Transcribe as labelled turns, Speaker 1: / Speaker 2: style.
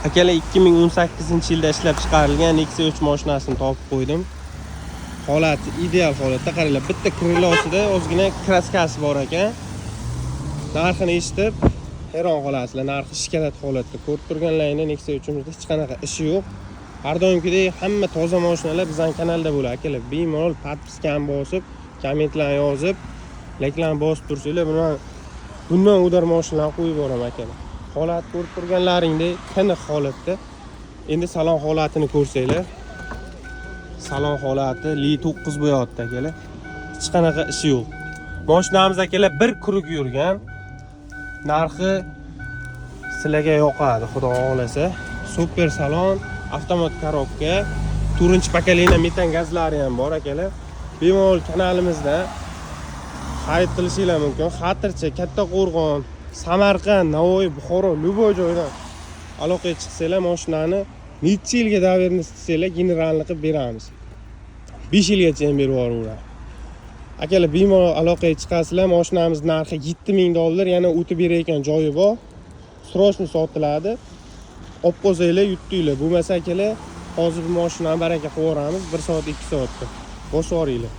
Speaker 1: Akalar, 2018-yilda ishlab chiqarilgan Nexia 3 mashinasini topib qo'ydim. Holati ideal holatda, qaranglar, bitta крыло sida ozgina краска si bor ekan. Narxini eshitib hayron qolasizlar. Narxi шоколад holatda. Ko'rib turganlaringda, Nexia 3imizda hech qanaqa ishi yo'q. Har doimgidek hamma toza mashinalar bizning kanalda bo'ladi. Akalar, bemalol подписка ni bosib, kommentlarni yozib, layklarni bosib tursanglar, bundan удар mashinalarni qo'yib boraman, akalar. Holat ko'rib turganlaringdek tiniq holatda. Endi salon holatini ko'rsanglar. Salon holati Li 9 bo'lyapti, akalar. Hech qanaqa ishi yo'q. Mashinamiz, akalar, bir круг yurgan. Narxi sizlarga yoqadi, Xudo xohlasa. Super salon, avtomat коробка, to'rtinchi поколение metan gazlari ham bor, akalar. Bemalol kanalimizda xarid qilishinglar mumkin. Xatirchi, Kattaqo'rg'on, Samarqand, Navoiy, Buxoro, любой joydan aloqaga chiqsanglar, mashinani necha yilga доверенность desanglar, генеральный qilib beramiz. 5 yilgacha ham berib yuboraveradi. Akalar, bemalol aloqaga chiqasizlar. Mashinamiz narxi 7000 dollar, yana o'tib berayotgan joyi bor. Срочно sotiladi. Olib qo'ysanglar, yutdinglar. Bo'lmasa, akalar, hozir bu mashinani baraka qilib yuboramiz 1 soat, 2 soatda. Bosib yuboringlar.